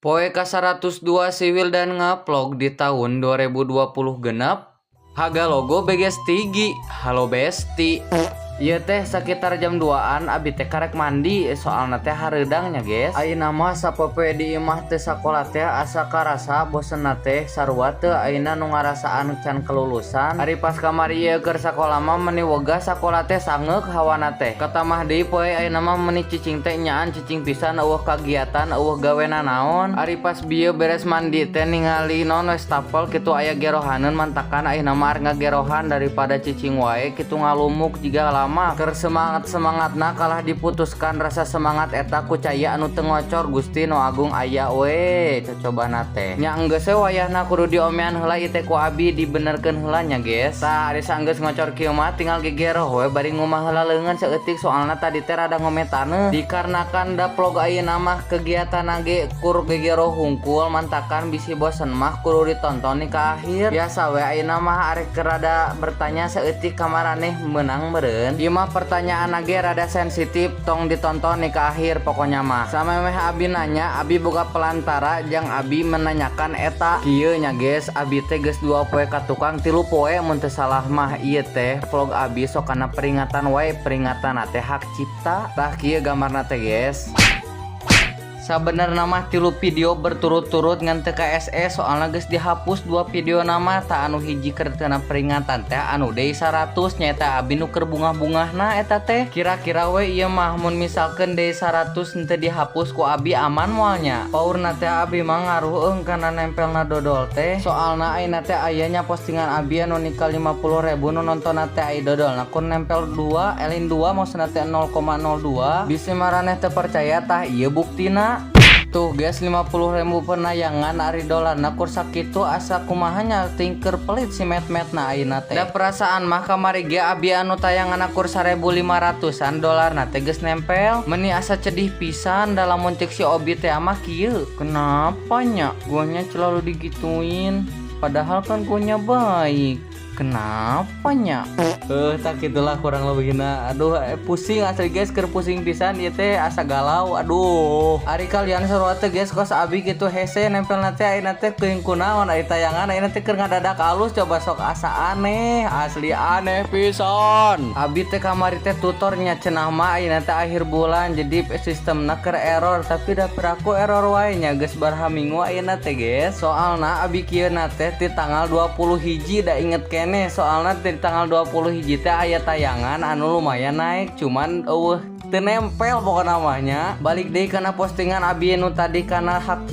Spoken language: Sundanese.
Poe ka-102 si Wildan ngevlog di tahun 2020 genep. Haga logo BG Stigi. Halo, Besti. Ieu teh sekitar jam 2an abi teh karek mandi, soalna teh hareudang nya, guys. Ayeuna mah sapopoe di imah teh sakola teh asa karasa bosenna teh, sarua teu ayeuna nu ngarasaan can kelulusan. Ari pas kamari ieu keur sakola mah meuni wegah sakola teh, sangeuk hawana teh. Katamah deui poe ayeuna mah meuni cicing teh nyaan cicing pisan, euweuh kagiatan, euweuh gawe nanaon. Ari pas bieu beres mandi teh ningali non wastafel kitu aya gerohaneun, mantakan ayeuna mah arek ngagerohan daripada cicing wae kitu ngalumuk jiga lama. Keur semangat semangatna kalah diputuskan rasa semangat eta ku cai anu teu ngocor. Gusti nu Agung, aya we cocobana teh nya. Enggeus we, wayahna kudu diomean heula ieu teh ku abi, dibenerkeun heula nya, guys. Tah, ari sanggeus ngocor kieu mah tinggal gegeroh we bari ngumah heula leungeun saeutik, soalna tadi teh rada ngome taneuh. Dikarenakan da vlog ayeuna mah kegiatan ge kur gegeroh hungkul, mantakan bisi bosen mah kudu ditonton nih ke akhir. Biasa we, ayeuna mah arek rada bertanya saeutik ka maraneh, meunang meureun. Ieu mah pertanyaan ge rada sensitif, tong ditonton nih ke akhir pokoknya mah. Samemeh abi nanya, abi boga pelantara jang abi menanyakan eta. Kieu nya, guys, abi teh geus 2 poe ka tukang, 3 poe mun teu salah mah. Ieu teh vlog abi sok kana peringatan wae, peringatan teh hak cipta. Tah, kieu gambarna teh, guys. Sabenerna mah tilu video berturut-turut ngan teu ka SS, soalna geus dihapus dua video nama. Tah, anu hiji keur peringatan teh anu day 100 nyaeta abi nu keur bungah-bungahna eta teh. Kira-kira we ieu mah mun misalkeun day 100 henteu dihapus ku abi, aman moalnya? Paurna teh abi mah ngaruh eung kana nempelna dodol teh, soalna ayeuna teh ayanya postingan abi anu nikal 50.000 nu nontonna teh ai dodolna kun nempel 2 elin 2, maksudna teh 0,02. Bisi maraneh teu percaya, tah ieu buktina. Tuh, guys, 50.000 penayangan, ari dolarna kur sakitu. Asa kumahanya tingker pelit si met-met na ayeuna teh. Da perasaan mah kamari ge abi anu tayangan kur 1500-an dolarna teh geus nempel. Meni asa cedih pisan. Dalam cek si Obi teh mah kieu, "Kenapa nya guanya selalu digituin, padahal kan guanya baik, kenapa nya?" Tah gitulah kurang lebihna. Aduh, pusing asli, guys, keur pusing pisan ieu teh, asa galau. Aduh, ari kalian sarua teh, guys, kos abi gitu hese nempel teh ayeuna teh teuing kunaon ari tayangan ayeuna teh keur ngadadak alus. Coba sok, asa aneh, asli aneh pisan. Abi teh kamari teh tutornya cenah mah ayeuna teh akhir bulan jadi sistemna keur error, tapi da peraku error wae nya geus baraha minggu ayeuna teh, guys. Soalna abi kieu na teh ti tanggal 20 hiji da inget keneh, soalna di tanggal 20 hiji teh aya tayangan anu lumayan naik, cuman euweuh teu nempel pokokna mah nya. Balik deui kana postingan abi nu tadi kana hak